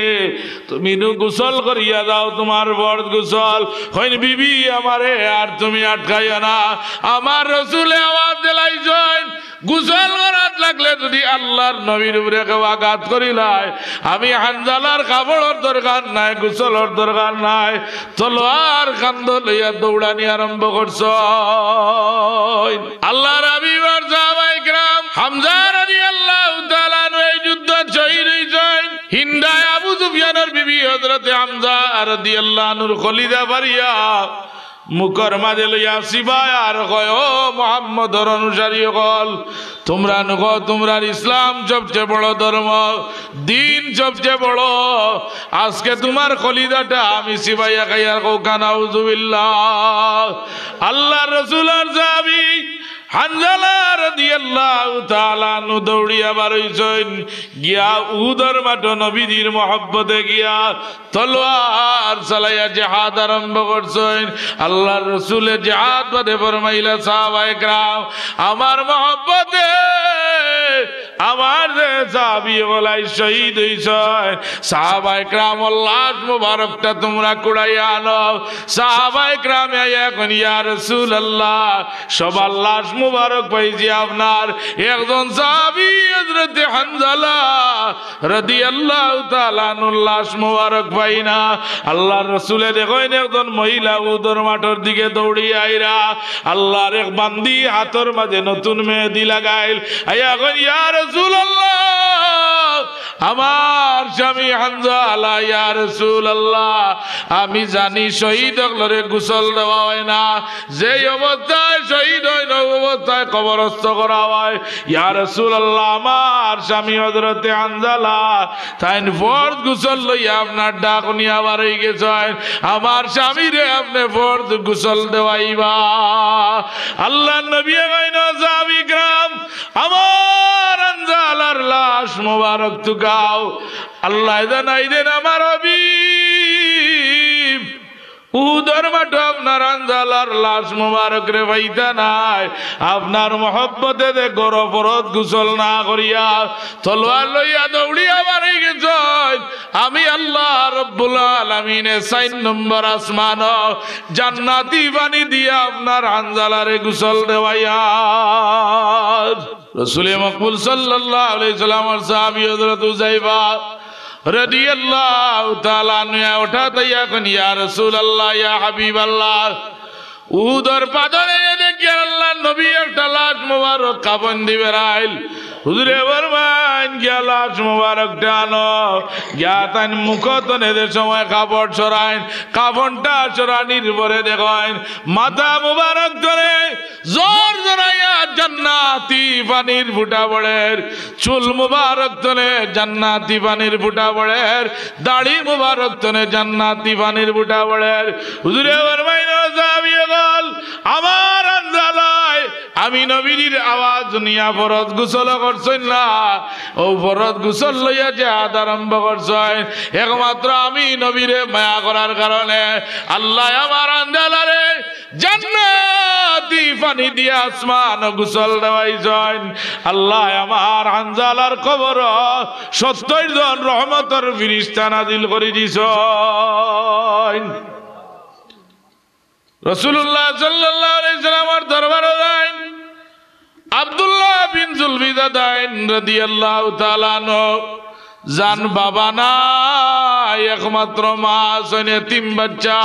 তুমি নু গোসল করিয়া যাও, তুমার ফরজ গোসল। কইন, বিবি, আমারে আর তুমি আটকাইও না। আমার রসুলে আওয়াজ দিলাইছইন, গোসল করাত লাগলে যুদি আল্লাহর নবীর উপরে কেউ আঘাত করিলায়, আমি হানজালার কাপড়র দরকার নাই, গোসলর দরকার নাই, তলোয়ার কান্দো লইয়া দৌড়ানি আরম্ভ করছইন। আল্লাহর হাবিব আর সাহাবায়ে কেরাম, হামজা রাদিয়াল্লাহু তাআলা আনহু এই যুদ্ধত শহীদ অইছইন। হিন্দায় আবু সুফিয়ানর বিবি হযরত রাদিয়াল্লাহু আনহুর কলিজা ফাড়িয়া মুখর মাঝে লইয়া চিবায় আর কয়, "ও মুহাম্মদর অনুসারী অকল, তুমরা নু কও তুমরার ইসলাম সবচেয়ে বড় ধর্ম, দ্বীন সবচেয়ে বড়, আজকে তুমার কলিজাটা আমি চিবাইয়া খাইয়ার কউক্কা নাউজুবিল্লাহ।" আল্লাহর রাসূলর সাহাবী হানজালা রাদিয়াল্লাহু তাআলা আনহু দৌড়িয়া বারইছইন, গিয়া উহুদর মাঠো নবীজির মহব্বতে গিয়া তলোয়ার চালাইয়া জেহাদ আরম্ভ করছইন। আল্লাহর রাসূলে জেহাদ বাদে ফরমাইলা, সাহাবায়ে কেরাম, আমার মহব্বতে আমার যে সাহাবী অকল আইজ শহীদ অইছইন, সাহাবায়ে কেরামর লাশ মুবারকটা তুমরা কুড়াইয়া আনো। সাহাবায়ে কেরামে আইয়া কইন, ইয়া রাসূলুল্লাহ, সবার লাশ মুবারক পাইছি, আপনার একজন সাহাবী হযরতে হানজালা রাদিয়াল্লাহু তাআলা আনহুর লাশ মুবারক পাই না। আল্লাহর রাসূলে দেখইন একজন মহিলা উহুদর মাঠর দিকে দৌড়িয়া আইরা, আল্লাহর এক বান্দি হাতর মাঝে নতুন মেহেদি লাগাইল, আইয়া কইন, ইয়া রাসূলুল্লাহ, আমার স্বামী হানজালা, ইয়া রাসূলুল্লাহ, আমি জানি শহীদ অকলরে গোসল দেওয়া অয় না, যেই অবস্থায় শহীদ অইন, অউ অবস্থায় কবরস্থ করা অয়। ইয়া রাসূলুল্লাহ, আমার স্বামী হযরতে হানজালা, তাইন ফরজ গোসল লইয়া আপনার ডাক হুনিয়া বারইগেছইন, আমার স্বামীরে আপনে ফরজ গোসল দেওয়াইবা। আল্লাহর নবীয়ে কইন, সাহাবায়ে কেরাম, আমার হানজালার লাশ মুবারক তুকাও। আল্লায় জানাই দেইন, আমার হাবিব, উহুদর মাঠো আপনার হানজালার লাশ মুবারকরে পাইতা নায়। আপনার মহব্বতে যে গড় ফরজ গোসল না করিয়া তলোয়ার লইয়া দৌড়িয়া বারইগেছইন, আমি আল্লাহ রাব্বুল আলামিনে চাইর নম্বর আসমানো জান্নাতি পানি দিয়া আপনার হানজালারে গোসল দেওয়াইয়ার। রাসূলে মকবুল সাল্লাল্লাহু আলাইহি সাল্লামর সাহাবী হযরত হুযায়ফা রাদিয়াল্লাহু তাআলা আনহু অঠাৎ আইয়া কইন, ইয়া রাসূলুল্লাহ, ইয়া হাবিবাল্লাহ, উহুদর পাথরে দেখি আল্লাহর নবী একটা লাশ মুবারক কাফন দি বেড়াইল। হুজুরে ফরমাইন, গিয়া লাশ মুবারকটা আনো। গিয়া তাইন মুখ তনে যে সময় কাপড় সরাইন, কাফনটা সরানির পরে দেখইন মাথা মুবারক তনে জোর জোরাইয়া জান্নাতি পানির ফুটা পড়ের, চুল মুবারক তনে জান্নাতি পানির ফুটা পড়ের, দাড়ি মুবারক তনে জান্নাতি পানির ফুটা পড়ের। হুজুরে ফরমাইন, ও সাহাবী অকল, আমার হানজালায় আমি নবীজির আওয়াজ হুনিয়া ফরজ গোসল করছইন না, অউ ফরজ গোসল লইয়া জেহাদ আরম্ভ করছইন। একমাত্র আমি নবীরে মায়া করার কারণে আল্লায় আমার হানজালারে জান্নাতি পানি দিয়া আসমানো গোসল দেওয়াইছইন। আল্লায় আমার হানজালার কবরো সত্তইর জন রহমতর ফিরিস্তা নাজিল করি দিছইন। রাসূলুল্লাহ সাল্লাল্লাহু আলাইহি সাল্লামর দরবারো যাইন। আব্দুল্লাহ বিন জুলফিদাদাইন রাদিয়াল্লাহু তাআলা আনহু যান বাবা নাই, একমাত্র মা আছইন, এতিম বাচ্চা।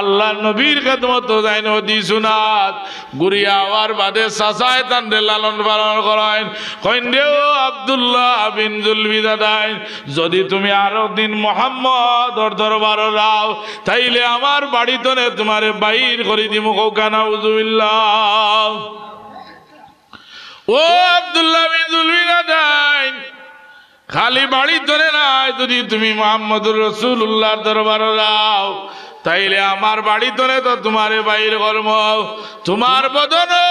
আল্লাহর নবীর খেদমতো যাইন, অদি সুনাত। ঘুরিয়া আওয়ার বাদে চাচায় তানরে লালন পালন করইন। কইন রে, ও আব্দুল্লাহ বিন জুলফিদাদাইন, যুদি তুমি আরক দিন মুহাম্মদর দরবারো যাও, তাইলে আমার বাড়ি তনে তুমারে বাইর করি দিমু। কউক্কা নাউজুবিল্লাহ। ও আব্দুল্লাহ বিন জুলফিদাদাইন, খালি বাড়ি তনে নায়, যুদি তুমি মুহাম্মদুর রাসূলুল্লাহর দরবারো যাও, তাইলে আমার বাড়ি তনে তো তুমারে বাইর করমু। তুমার বদনো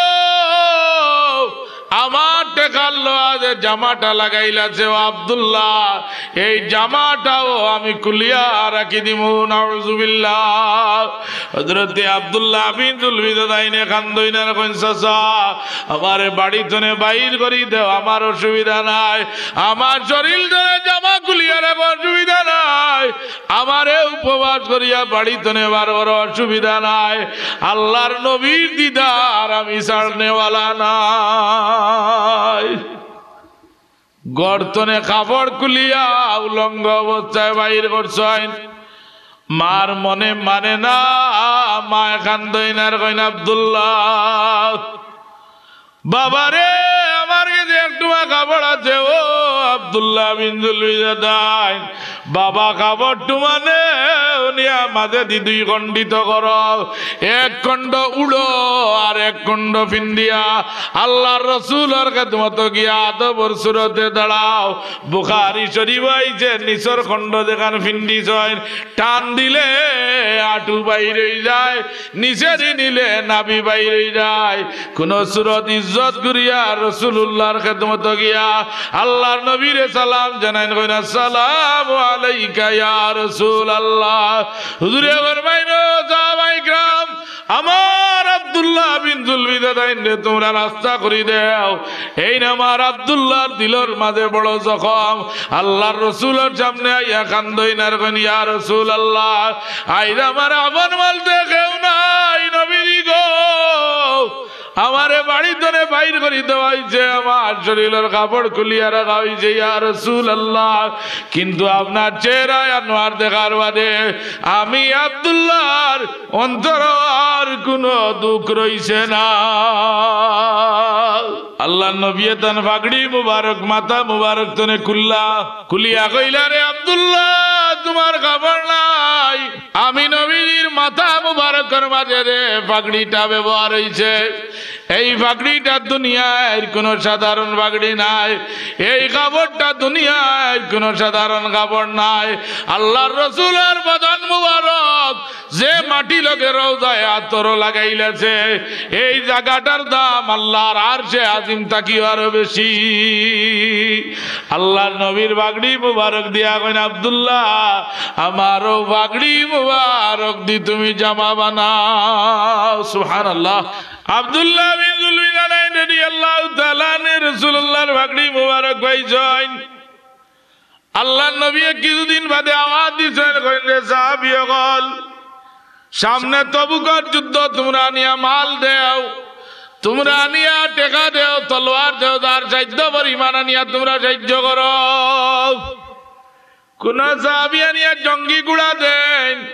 আমার টেকার লওয়া যে জামাটা লাগাইলাছে, ও আব্দুল্লাহ, এই জামাটাও আমি খুলিয়া রাখি দিমু। নাউজুবিল্লাহ। হযরতে আব্দুল্লাহ বিন জুলফিদাদাইনে কান্দইন আর কইন, চাচা, আমারে বাড়ি তনে বাইর করি দেও, আমার অসুবিধা নাই, আমার শরীল তনে জামা খুলিয়া রাখো, অসুবিধা নাই, আমারে উপবাস করিয়া বাড়ি তনে বার করো, অসুবিধা নাই, আল্লাহর নবীর দিদার আমি ছাড়নেওয়ালা নাই। ঘর তনে কাপড় খুলিয়া উলঙ্গ অবস্থায় বাইর করছইন। মার মনে মানে না, মায় কান্দইন আর কইন, আব্দুল্লাহ, বাবারে, আমার গেছে একটুমা কাপড় আছে, ও আব্দুল্লাহ বিন জুলফিদাদাইন, বাবা কাপড় টুমানে নিয়া মাঝেদি দুই খণ্ড করো, এক খণ্ড উড়ো আর এক খণ্ড ফিন্দিয়া আল্লার রসুলর খেদমতো গিয়া আদবর সুরতে দাঁড়াও। বুখারী শরীফো আইছে, নিচর খণ্ড যেখান ফিন্দিছইন, টান দিলে আটু বাইর অই যায়, নিচেদি নিলে নাভি বাইর অই যায়। কুনু সুরত ইজ্জত করিয়া রসুলুল্লার খেদমতো গিয়া আল্লার নবীরে সালাম জানাইন, কইন, "আসসালামু আলাইকা ইয়া রাসূলুল্লাহ।" হুজুরে ফরমাইন, "ও সাহাবায়ে কেরাম, আমার আব্দুল্লাহ বিন জুলবিদাদাইনরে তুমরা রাস্তা করি দেও। এইন আমার আব্দুল্লার দিলর মাঝে বড় জখম। আল্লার রসুলর সামনে আইয়া কান্দইন আর কইন, ইয়া রাসূলুল্লাহ, আইজ আমার আপন বলতে কেউ নাই, নবীজি গো। আমারে বাড়ি তনে বাইর করি দেওয়া অইছে, আমার শরীলর কাপড় খুলিয়া রাখা অইছে, ইয়া রাসূলুল্লাহ। কিন্তু আপনার চেহারায় আনোয়ার দেখার বাদে আমি আব্দুল্লাহর অন্তরো আর কুনু দুখ রইছে না।" আল্লার নবীয়ে তান পাগড়ি মুবারক, মাথা মুবারক তনে খুললা, খুলিয়া কইলা, "রে আব্দুল্লাহ, তুমার কাপড় নাই, আমি নবীজির মাথা মুবারকর মাঝে রে পাগড়িটা ব্যবহার অইছে। এই পাগড়িটা দুনিয়ার কুনু সাধারণ পাগড়ি নায়, এই কাপড়টা দুনিয়ার কুনু সাধারণ কাপড় নায়। আল্লার রসুলর বদন মুবারক যে মাটি লগে রওজায়ে আতর লাগাইলাছে, এই জাগাটার দাম আল্লার আরশে আজিম থাকিও আরো বেশি।" আল্লার নবীর পাগড়ি মুবারক দিয়া কইন, "আব্দুল্লাহ, আমারও পাগড়ি মুবারক দি তুমি জামা বানাও।" সুবহানাল্লাহ। আব্দুল্লাহ বিন জুলবিদাদাইন রাদিয়াল্লাহু তাআলা আনহু রাসূলুল্লাহর পাগড়ি মুবারক পাইছইন। আল্লার নবীয়ে কিছুদিন বাদে আওয়াজ দিছইন, কইন, "রে সাহাবী অকল, সামনে তবুকর যুদ্ধ, তুমরা আনিয়া মাল দেও, তুমরা আনিয়া টেকা দেও, তলোয়ার দেও, যার সাধ্য পরিমাণ আনিয়া তুমরা সাহায্য করো।" কুনু সাহাবী আনিয়া জঙ্গি ঘোড়া দেইন,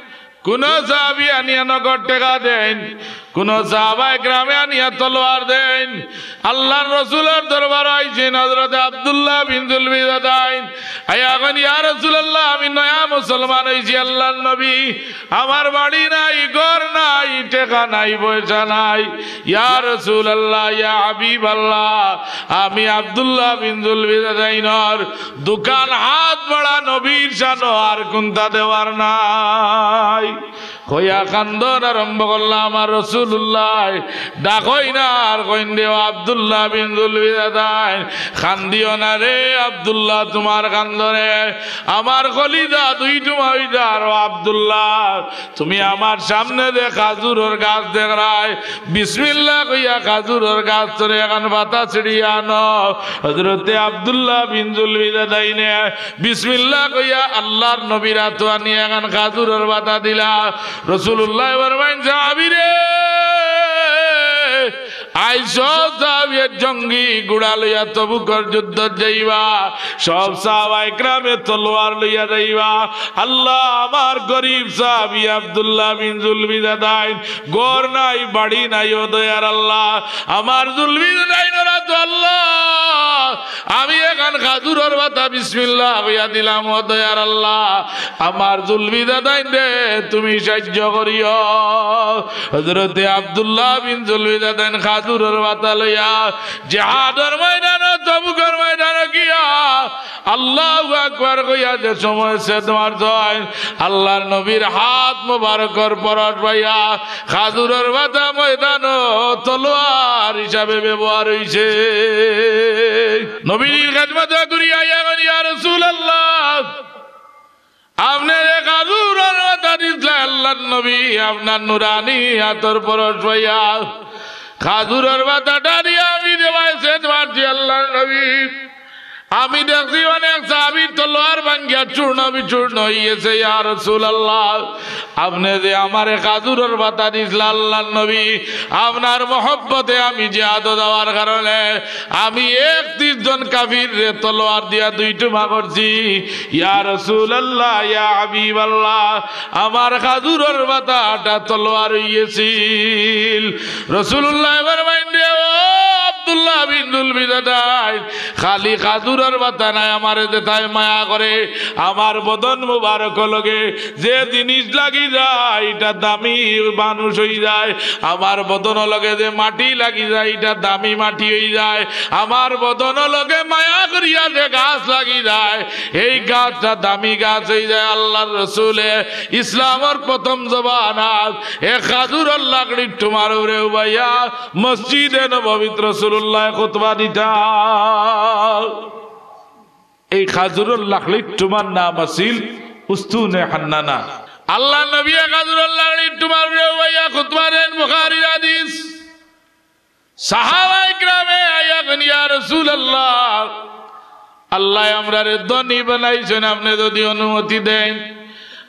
কুনু সাহাবী আনিয়া নগদ টেকা দেইন, কুনু সাহাবায়ে কেরামে আনিয়া তলোয়ার দেইন। আল্লার রসুলর দরবারো আইছইন হযরতে আব্দুল্লাহ বিন জুলবিদাদাইন। আইয়া কইন, "ইয়া রাসূলুল্লাহ, আমি নয়া মুসলমান অইছি, আল্লার নবী। আমার বাড়ি নাই, ঘর নাই, টেকা নাই, পয়সা নাই। ইয়া রাসূলুল্লাহ, ইয়া হাবিবাল্লাহ, আমি আব্দুল্লাহ বিন জুলবিদাদাইনর দুখান হাত বাড়া নবীর শানো আর কুন্তা দেওয়ার নাই।" কইয়া কান্দন আরম্ভ করলা আমার রাসূলুল্লাহ। ডাকইন আর কইন, "রে ও আব্দুল্লাহ বিন জুলবিদাদাইন, কান্দিও না রে আব্দুল্লাহ, তুমার কান্দনে আমার কলিজা দুই টুমা অই যার। ও আব্দুল্লাহ, তুমি আমার সামনে যে খাজুরর গাছ দেখরায়, বিসমিল্লাহ কইয়া খাজুরর গাছ তনে এখান পাতা ছিড়িয়া আনো।" হযরতে আব্দুল্লাহ বিন জুলবিদাদাইনে বিসমিল্লাহ কইয়া আল্লার নবীর আতো আনিয়া এখান খাজুরর পাতা দিলা। রাসূলুল্লাহ ফরমাইন, "সাহাবী রে, আইজ সব সাহাবী জঙ্গি ঘোড়া লইয়া তবুকর যুদ্ধত যাইবা, সব সাহাবায়ে কেরামে তলোয়ার লইয়া যাইবা। আল্লাহ, আমার গরিব সাহাবী আব্দুল্লাহ বিন জুলবিদাদাইন, ঘর নাই, বাড়ি নাই, ও দয়ার আল্লাহ, আমার জুলবিদাদাইনর আতো আল্লাহ, আমি এখান খাজুরর পাতা বিসমিল্লাহ কইয়া দিলাম, ও দয়ার আল্লাহ, আমার জুলবিদাদাইনরে তুমি সাহায্য করিও।" হযরতে আব্দুল্লাহ বিন জুলবিদাদাইন খাজুরর পাতা লইয়া জিহাদর ময়দানো, তবুকর ময়দানো গিয়া আল্লাহু আকবার কইয়া যে সময় সেদ মারছইন, আল্লার নবীর হাত মোবারকর পরশ পাইয়া খাজুরর পাতা ময়দানো তলোয়ার হিসাবে ব্যবহার অইছে। নবীজির খেদমতো ঘুরিয়া আইয়া কইন, "ইয়া রাসূলুল্লাহ, আপনে যে খাজুরর পাতা দিছলা আল্লার নবী, আপনার নুরানি আতর পরশ পাইয়া খাজুরর পাতাটা দিয়া আমি যে বায় সেদ মারছি আল্লার নবী, আমি দেখছি অনেক সাহাবীর তলোয়ার ভাঙ্গিয়া চূর্ণ বিচূর্ণ অইগেছে। ইয়া রাসূলুল্লাহ, আপনে যে আমারে খাজুরর পাতা দিছলা আল্লার নবী, আপনার মহব্বতে আমি জিহাদো যাওয়ার কারণে আমি একত্রিশ জন কাফিররে তলোয়ার দিয়া দুই টুমা করছি। ইয়া রাসূলুল্লাহ, ইয়া হাবিবাল্লাহ, আমার খাজুরর পাতাটা তলোয়ার অইগেছিল।" রাসূলুল্লাহ ফরমাইন, "রে ও আব্দুল্লাহ বিন জুলবিদাদাইন, খালি খাজুরর পাতা নায়, আমারে যেতায় মায়া করে, আমার বদন মুবারক লগে যে জিনিস লাগি যায়, ইটা দামি মানুষ অই যায়। আমার বদন লগে যে মাটি লাগি যায়, ইটা দামি মাটি অই যায়। আমার বদন লগে মায়া করিয়া যে গাছ লাগি যায়, এই গাছটা দামি গাছ অই যায়। আল্লাহর রসুলে ইসলামর প্রথম জমানাত এ খাজুরর লাকড়ির টুমার উপরে উবাইয়া মসজিদে নববীত রাসূলুল্লাহ খুতবা দিতা। এই খাজুরর লাকড়ির টুমার নাম আছিল উস্তুনে হান্নানা। আল্লাহর নবীয়ে খাজুরর লাকড়ির টুমার উপরে উবাইয়া খুতবা দেন, বুখারীর হাদিস। সাহাবায়ে কেরামে আইয়া কইন, "ইয়া রাসূলুল্লাহ, আল্লায় আমরারে ধনী বানাইছইন, আপনে যুদি অনুমতি দেইন,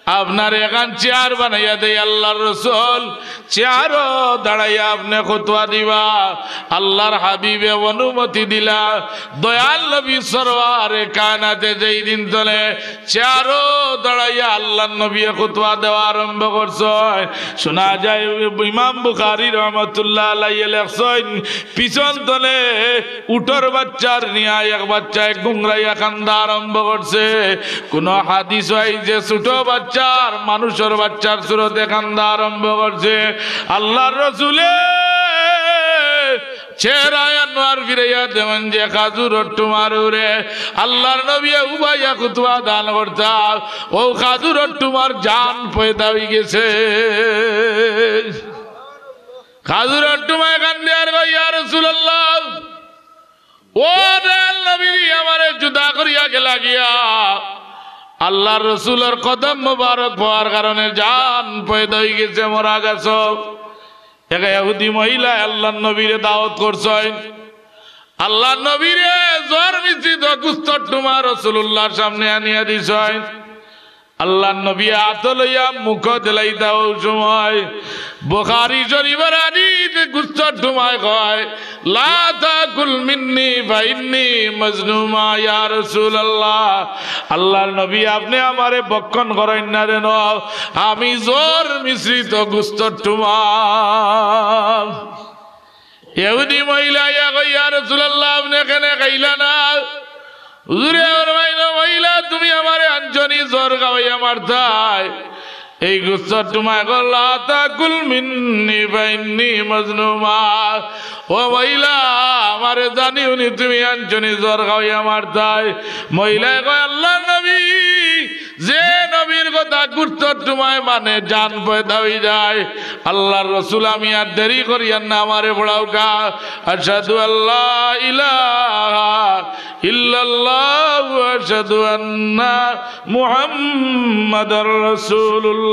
আপনারে এখান চেয়ার বানাইয়া দেই।" আল্লাহর রসুল চেয়ারো দাঁড়াইয়া আপনে খুতবা দিবা। আল্লাহর হাবিবে অনুমতি দিলা। দয়াল নবী সরওয়ারে কায়নাতে যেই দিন তনে চেয়ারো দাঁড়াইয়া আল্লাহর নবীয়ে খুতবা দেওয়া আরম্ভ করছইন। শোনা যায় ইমাম বুখারী রহমতুল্লাহ আলাইহি লেখছইন, পিছন তনে উটর বাচ্চার নিয়া এক বাচ্চায় গুংরাইয়া কান্দা আরম্ভ করছে। কুনু হাদিস অয় যে ছোট বাচ্চার, মানুষর বাচ্চার সুরতে কান্দা আরম্ভ করছে। আল্লাহর রসুলে চেহারা আনোয়ার ফিরাইয়া দেখইন যে খাজুরর টুমার উপরে আল্লাহর নবীয়ে উবাইয়া খুতবা দান করতা, অউ খাজুরর টুমার জান পয়দা অই গেছে। খাজুরর টুমায় কান্দে আর কয়, "ইয়া রাসূলুল্লাহ, ও দয়াল নবী, আমারে জুদা করিয়া গেলা গিয়া।" আল্লাহর রসুলর কদম মোবারক পাওয়ার কারণে জান পয়দা অই গেছে, মরা গেছে। এক ইহুদি মহিলায় আল্লাহর নবীরে দাওয়াত করছইন। আল্লাহর নবীরে জোর মিশ্রিত গুস্তর টুমা রাসূলুল্লাহর সামনে আনিয়া দিছইন। আল্লাহর নবী আতো লইয়া মুখো দিলাইতা অউ সময় বুখারী শরীফর হাদিস, গুস্তর টুমায় কয়, "লা তাকুল মিন্নি ফাইন্নি মাজনুমা, ইয়া রাসূলুল্লাহ।" আল্লাহর নবী, আপনে আমারে ভক্ষণ করইন না যেন, আমি জোর মিশ্রিত গুস্তর টুমা। ইহুদি মহিলা আইয়া কয়, "ইয়া রাসূলুল্লাহ, আপনে কেনে খাইলা না?" হুজুরে ফরমাইন, "মহিলা, তুমি আমারে আনছনি জোর খাওয়াইয়া মারতায়।" এই গুস্তর টুমায় কয়, "লা তাকুল মিন্নি ফাইন্নি মাজনুমা।" ও মহিলা, আমারে জানিওনি তুমি আনছনি জোর খাওয়াইয়া মারতায়। মহিলায় কয়, "আল্লাহর নবী, যে নবীর কথা গুস্তর টুমায় মানে জান পয়দা অই যায়।" আল্লাহর রসুল, আমি আর দেরি করিয়ার না, আমারে পড়াউক্কা। আশহাদু আল্লা ইলাহা ইল্লাল্লাহু ওয়া আশহাদু আন্না মুহাম্মাদার রাসূলুল্লাহ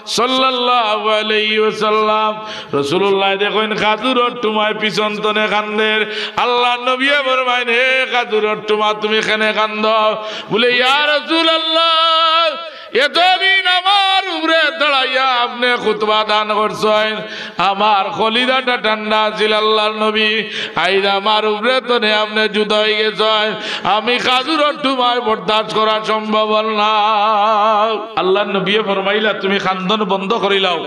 সাল্লাল্লাহু আলাইহি ওয়াসাল্লাম। রাসূলুল্লাহ দেখইন খাজুরর টুমায় পিছন তনে কান্দের। আল্লাহর নবীয়ে ফরমাইন, "হে খাজুরর টুমা, তুমি কেনে কান্দো?" বুলে, "ইয়া রাসূলুল্লাহ, এতদিন আমার উপরে দাঁড়াইয়া আপনে খুতবা দান করছইন, আমার কলিজাটা ঠান্ডা আছিল আল্লাহর নবী, আইজ আমার উপরে তনে আপনে জুদা অই গেছইন, আমি খাজুরর টুমায় বরদাস্ত করা সম্ভব অর না।" আল্লাহর নবীয়ে ফরমাইলা, "তুমি কান্দন বন্ধ করিলাও,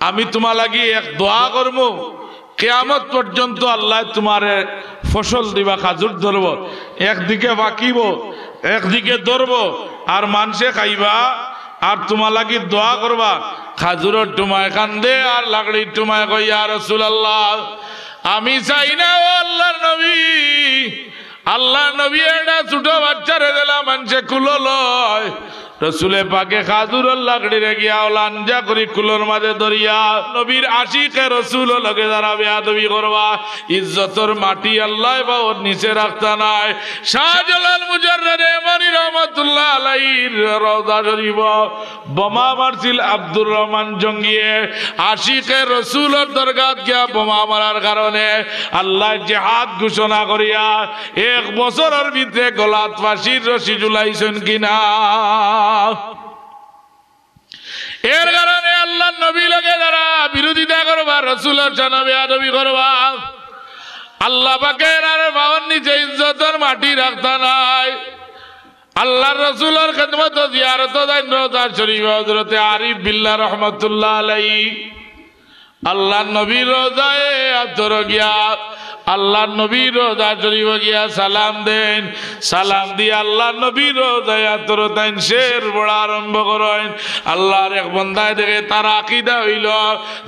আমি তুমার লাগি এক দোয়া করমু, কিয়ামত পর্যন্ত আল্লায় তুমারে ফসল দিবা, খাজুর ধরবো, একদিকে পাকিবো, একদিকে ধরবো, আর মানষে খাইবা, আর তুমার লাগি দোয়া করবা।" খাজুরর টুমায় কান্দে আর লাকড়ির টুমায় কয়, "ইয়া রাসূলুল্লাহ, আমি চাই না, ও আল্লাহর নবী, আল্লাহর নবী, এটা ছোট বাচ্চারে দিলা মানষে কুলো লয়।" রসুলে পাকে খাজুরর লাকড়িরে গিয়া অলা আঞ্জা করি কুলোর মাঝে ধরিয়া নবীর আশিকে রসুলর লগে যারা বেয়াদবি করবা, ইজ্জতর মাটি আল্লায় পাওর নিচে রাখতা নায়। শাহজালাল মুজাররদে ইয়ামানি রহমতুল্লাহ আলাইহির রওজা শরীফ বোমা মারছিল আব্দুর রহমান জঙ্গিয়ে, আশিকে রসুলর দরগাত গিয়া বোমা মারার কারণে আল্লায় জেহাদ ঘোষণা করিয়া এক বছরর ভিতরে গলাত ফাঁসির রশি ঝুলাইছইন কিনা। এর কারণে আল্লাহর নবী লগে যারা বিরোধিতা করবা, রসুলর শানো বেয়াদবি করবা, আল্লাহ পাকে এরার পাওর নিচে ইজ্জতর মাটি রাখতা নায়। আল্লাহর রসুলর খেদমত জিয়ারত যাইন রওজা শরীফ হযরতে আরিফ বিল্লাহ রহমতুল্লাহ আলাইহি। আল্লাহর নবীর রওজায় আতর গিয়া, আল্লাহর নবীর রওজা শরীফ গিয়া সালাম দেইন। সালাম দিয়া আল্লাহর নবীর রওজায় আতর তাইন শের পড়া আরম্ভ করইন। আল্লাহর এক বন্দায় দেখে, তার আকিদা অইলো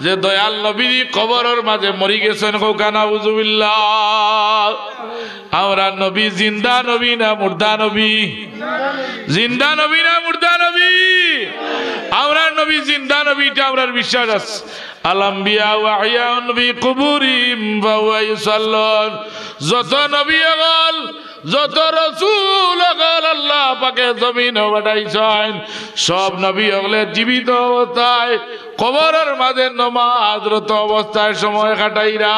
যে দয়াল নবী কবরর মাঝে মরি গেছইন, কউক্কা নাউজুবিল্লাহ। আমরার নবী জিন্দা নবী না মুর্দা নবী? জিন্দা নবী না মুর্দা নবী? আমরার নবী জিন্দা নবী, ইটা আমরার বিশ্বাস আছে। আল আম্বিয়া ওয়া আহইয়াউন ফি কুবুরিহিম ওয়া হুয়া ইউসাল্লুন। যত নবী অকল, যত রসুল অকল আল্লাহ পাকে জমিনো পাঠাইছইন, সব নবী অকলে জীবিত অবস্থায় কবরর মাঝে নমাজরত অবস্থায় সময় কাটাইরা।